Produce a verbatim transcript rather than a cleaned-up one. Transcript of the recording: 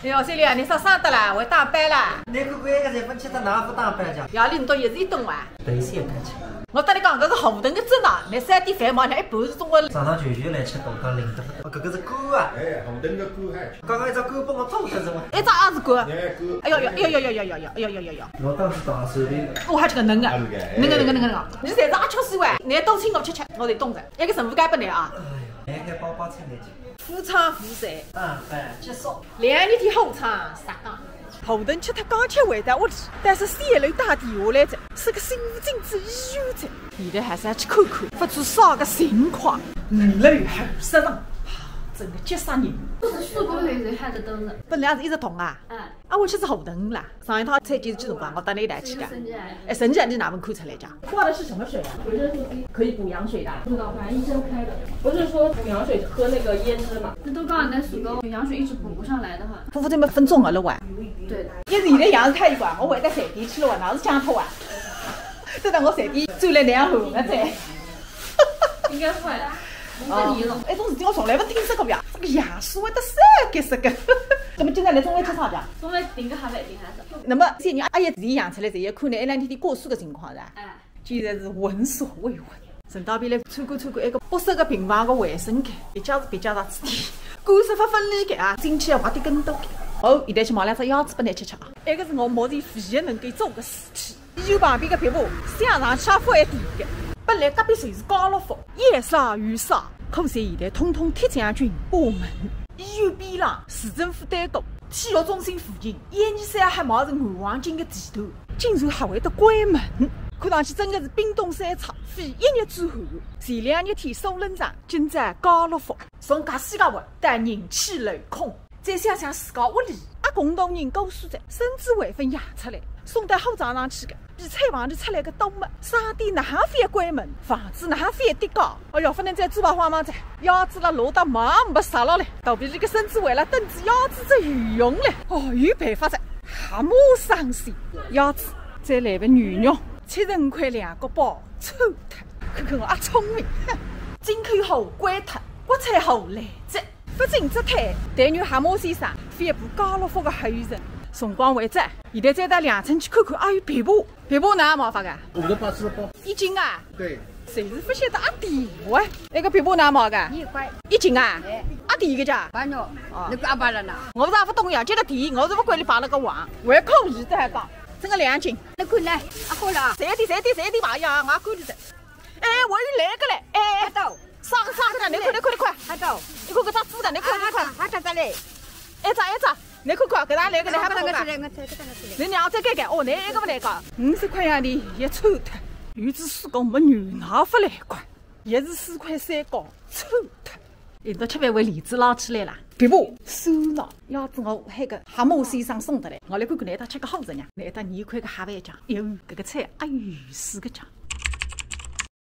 哎哟，小李啊，侬啥生得啦？会打扮啦？侬看看搿个侪分吃脱，哪能勿打扮讲？夜里侬到夜市一顿伐？等一歇再吃。我搭侬讲，搿是河豚个汁呢，侬三点饭嘛，侬一盘是中国。上趟舅舅来吃东江，灵得不得。哦，搿个是干啊。哎，河豚个干还吃。刚刚一只干帮我做脱是伐？一只也是干。哎，干。哎哟哟，哎哟哟哟哟哟哟哟哟哟哟。我当时打手里。我还吃个嫩个，啊，嫩个。嫩个嫩个嫩个嫩个，侬侪是阿吃水哇？侬多请我吃吃，我就懂着。一个任务交拨侬啊。哎哟，侬还包包请侬吃。 夫唱妇随。啊，哎，结束。两日天好唱啥讲？河豚吃脱刚吃回到屋里，但是小楼打电话来着，说个新妇进仔医院着。现在还是要去看看，发出啥个情况。五楼二十层，真个急煞人。搿是手工还是黑的灯了？本来是一直动啊。嗯。啊，我吃只河豚啦。上一趟产检是几辰光？我带侬一道去个。是神经癌。哎，神经癌你哪能看出来着？ 挂的是什么水啊？维生素 C 可以补羊水的。不知道，反正医生开的。不是说补羊水喝那个椰汁嘛？那都告诉你在苏州，羊水一直补不上来的话。夫妇这么分种了哇？对的。一是现在羊是太一管，我回到三弟去了哇，哪是讲脱啊？这让我三弟走了两后了噻。应该会，我问你了。哎，种事情我从来没听说过呀，这个羊水会得啥个啥个？怎么今天来中饭吃啥的？中饭订个盒饭，订盒子。那么，现在阿姨自己养出来，这也可能一两天天过世的情况是吧？哎。 竟然是闻所未闻。顺道边来参观参观埃个白色个病房个卫生间，别家是别家啥事体，干湿勿分离个啊，进去要滑跌跟斗个。哦，现在去买两只鸭子拨侬吃吃啊。埃个是我目前唯一能够做个事体。医院旁边个别墅，想上去也勿会低个。本来隔壁就是家乐福，要啥有啥，可惜现在统统铁将军把门。医院边浪，市政府对过，体育中心附近，一二三还买是暗黄金个地段。 竟然还会得关门。看上去真个是冰冻三尺，非一日之寒。前两日天苏冷场，今朝家乐福。从介世界末到人去楼空，再想想自家屋里，阿公大人过世哉，孙子还朆养出来，送到火葬场去个，比产房里出来个多么，商店哪能勿关门，房子哪能勿跌价？哎哟，勿能再做白花忙哉，鸭子了落得忙没啥了嘞，肚皮里个孙子为了等仔鸭子只游泳嘞，哦，有办法哉。 瞎么伤心。鸭子，再来份牛肉，七十五块两个包，臭脱。看看我阿聪明，哼，进口货关脱，国产货来哉。勿进则退，但愿蛤蟆先生反哺家乐福个后人。辰光还早，现在再到两村去看看阿有别墅。别墅哪能卖法个？五十八，四十八。一斤啊？对。 侪是勿晓得阿底啊。埃个别墅哪能卖个？一块。一斤啊？哎。阿底个价？八毛。哦。侬讲阿巴了呢？我是也勿懂呀，搿个底我是勿管伊摆了个王，还可以，搿还讲，真个两斤。侬看呢？阿好了啊。三点，三点，三点吧呀，我也看了噻。哎，我又来个嘞，哎。阿到。啥个啥个的，侬看，侬看，侬看。阿到。侬看搿只猪的，侬看，侬看。啊，阿到，阿到嘞。一只，一只。 侬看看，搿搭来个，侬还勿懂啊？我出来，我出来，搿搭我出来。侬娘再改改，哦，侬一个勿来个，五十块洋钿一抽脱，有只水果没牛奶勿来个，也是四块三角抽脱。一到吃饭为例子捞起来啦，别勿算了，要是我喊个蛤蟆先生送得来，我来看看侬一搭吃个好着呢，侬一搭二块个哈饭酱，哟，搿个菜，哎哟，四个酱。